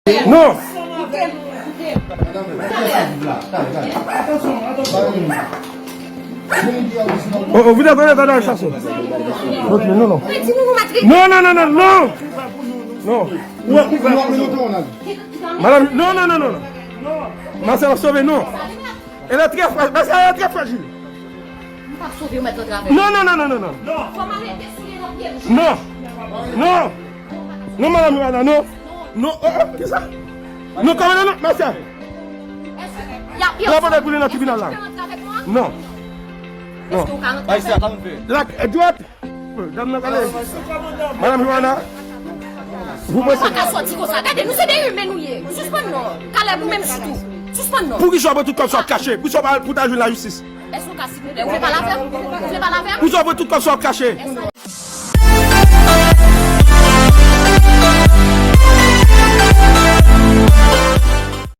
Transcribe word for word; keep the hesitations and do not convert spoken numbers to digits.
Non. Oh, oh, vide, vide, vide, chache. Ok, non, non. Non, non, non, non, non. Non. Madame, non, non, non, non, non. Marcel, sove, non. Elle est très fra-, Marcel, elle est très fragile. M p ap sove w mèt nan travè. Non, non, non, non, non, non. Fò m al mete soulye nan pye m. Non. Non. Non, madame Joanna, non. Non, oh, oh, kisa? Non, kanmenm non, Marcel. Èske y a pye w? Lè pandan koule nan tribinal la. Non. Non. Èske w ka rantre avè m? La, eh, dwat. Dam nan pale. Madame Joanna. Ou pa ka sòti konsa. Gade, nou se de imen nou ye. Sispann non. Kalèb, ou menm sitou. Sispann non. Poukisa w pran tout kòb sa w kache? Poukisa w pa al pou ta jwenn lajistis? Èske w ka, silvouplè? Ou vle pale avè m? Ou vle pale avè m? Poukisa w pran tout kòb sa w kache?